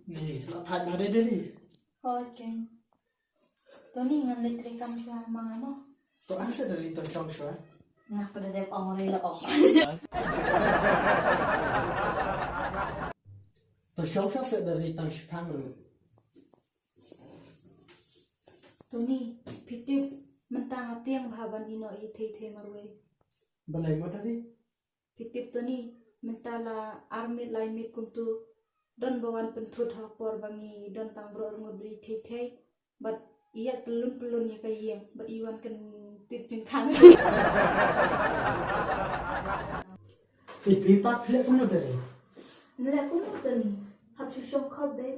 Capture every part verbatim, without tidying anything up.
Ni, la thait ma dei dei. Hoi keng. To ni ngan leit treikam shuwa ma nga mo. To ang sa dei to shong shuwa. Nga pa da dep ong rei la ong. To shong shuwa sa dei tang shipang ru. To ni, phi tip mynta nga tieng bha ban ïeh noh ïa thei thei marwei. Balei mo dei? Phi tip to ni, mynta la ar miet lai miet kumtu, don ba wan pynthut ha por ba ngi don tang baroh arngut bri thei thei, bad ïa pyllun pyllun ïa ka ïing, bad i wan kyntit jingkhang. Te phi pat phi leh kumno dei? Leh kumno to ni? Hap shu shong khop dei.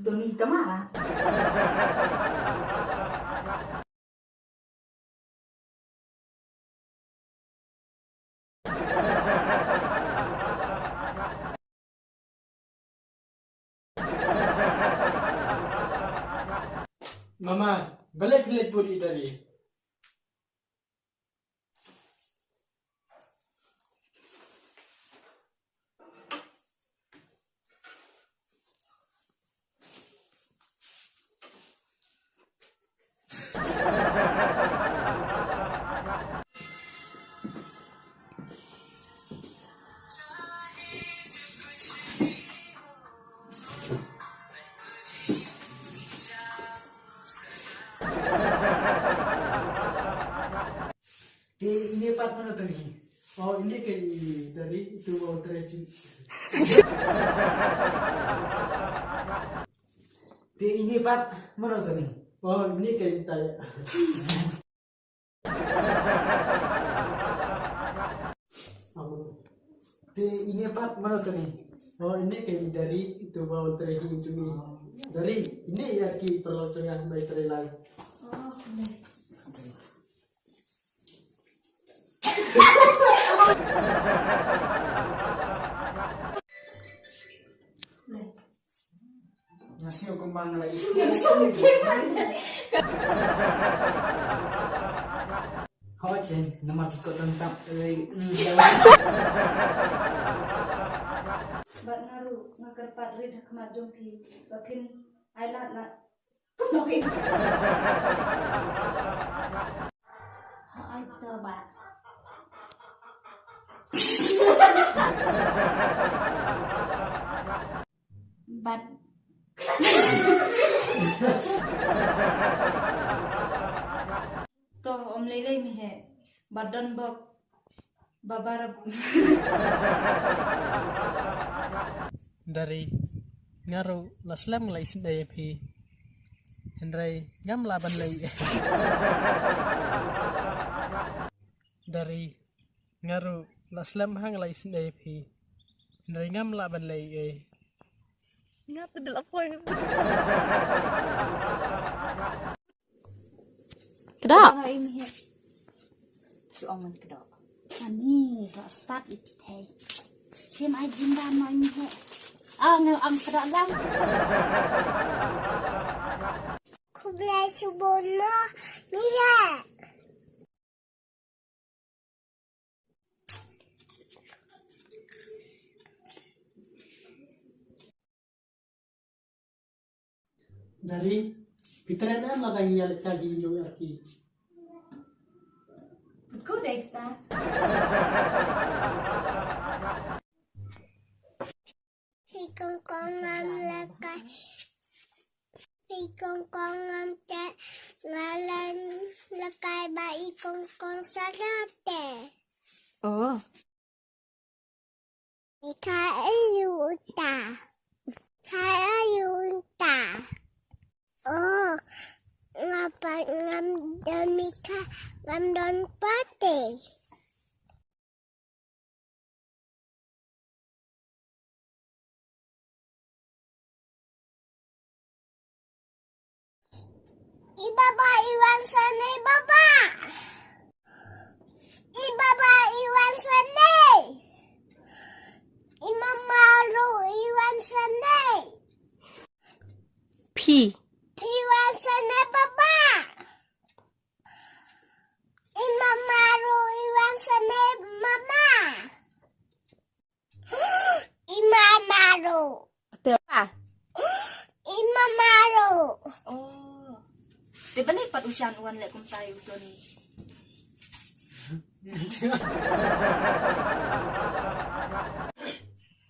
To ni tamara. Mama, balei phi leit bud ïa Dari? Te ine pat mano tang hi? Oh, ine ka i Dari, itu mau Dari. Te ine pat mano tang hi? Oh, ine ka i Dari. Te ine pat mano tang hi? Oh, ine ka i Dari, itu mau Dari hi itu ni. Dari, ine ïa ki perlu tengah mai Dari lai. Oh, ine. Nga sngew kumba nga la ïeit. Hooid, namar ki kot don tap, eh, mm, bad nga ruh nga kyrpad rit ha khmat jong phi ba phin ai lad lad. Hooid to bad. Bad. To ym lei lei mi he. Bad don bok. Babar. Dari, nga ruh la slem nga la isynei ïa phi. Hynrei ngam lah ban leh. Dari, nga ruh la slem ha nga la isynei ïa phi. Hynrei ngam lah ban leh ei. Nga te dal apoi. Kdok. Ai mi he. Chu ong man kdok. Ani, dok start iti thei. Chim ai jin dan noi mi he. Ang, ang kdok lang. Khublei chibun mo mi he. Dari, phi trei ne em lada ngi ïaleit ka jingïohi arki? Putku dei ta. Phi kong kong ngam lehkai. Phi kong kong ngam te. Nga len lehkai ba i kong kong sa te. Oh. Ka ayu uta. Ka ayu uta. Oh, ngapa ngam don mika, ngam don pate. I baba i wan sene baba. I baba i wan sene. I mama ruh i wan sene. Phi. Phi wan sene baba. I mama ruh i wan sene mama. Te balei pat u Shan u wan leh kumta ïa u Tony?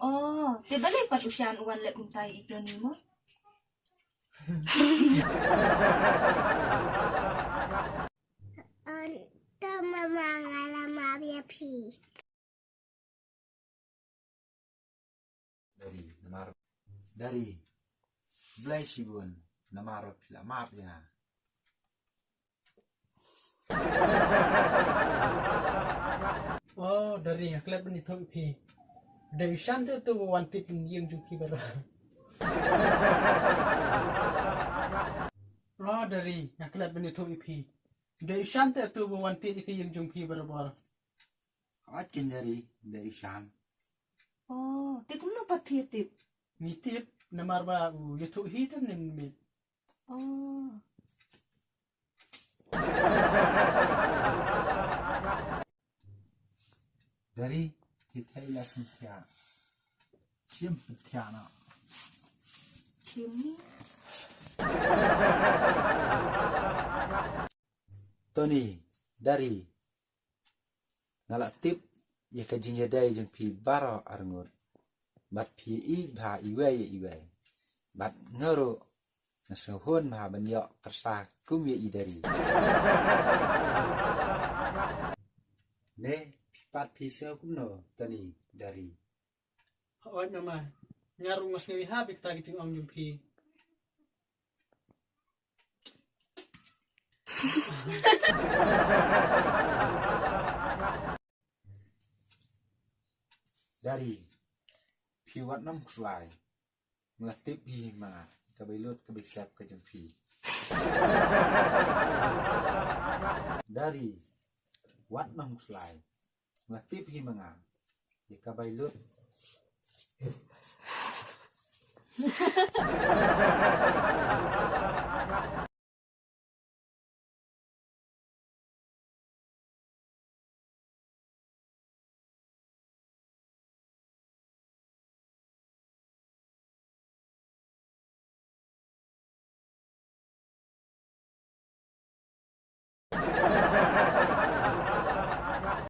Oh, te balei pat u Shan u wan leh kumta ïa u Tony mo? Ynda mama nga la map ïa phi. Dari, namar. Dari. Blei shibun, namar ba phi la map ïa nga. Oh, Dari, nga klet ban ïathuh ïa phi. Dei u Shan te uto ba wan tip ïing jong phi baroh. Oh, Dari, nga klet ban ïathuh ïa phi. Dei u Shan te uto ba wan tip ïa ka ïing jong phi baroh. Hooid keiñ Dari, dei u Shan. Oh, te kumno pat phi tip? Ngi tip namar ba u ïathuh hi te mynmiet. Oh. Dari, te thei la sngewthuh. Shim pynthia noh. Shim. Tony, Dari. Nga la tip ïa ka jingïadei jong phi baroh arngut. Bad phi ïeit bha iwei ïa iwei. Bad nga ruh nga sngewhun bha ban ïoh pyrsa kum ïa i Dari. Ne, phi pat phi sngew kumno, Tony, Dari? Hooid mama, nga ruh nga sngewbha bha ïa kata ka jingong jong phi. Dari, phi wat nym khuslai. Nga la tip hi ma nga, ka bai lut ka bai sep ka jong phi. Dari, wat nym khuslai. Nga tip hi ma nga. Ïa ka bai lut.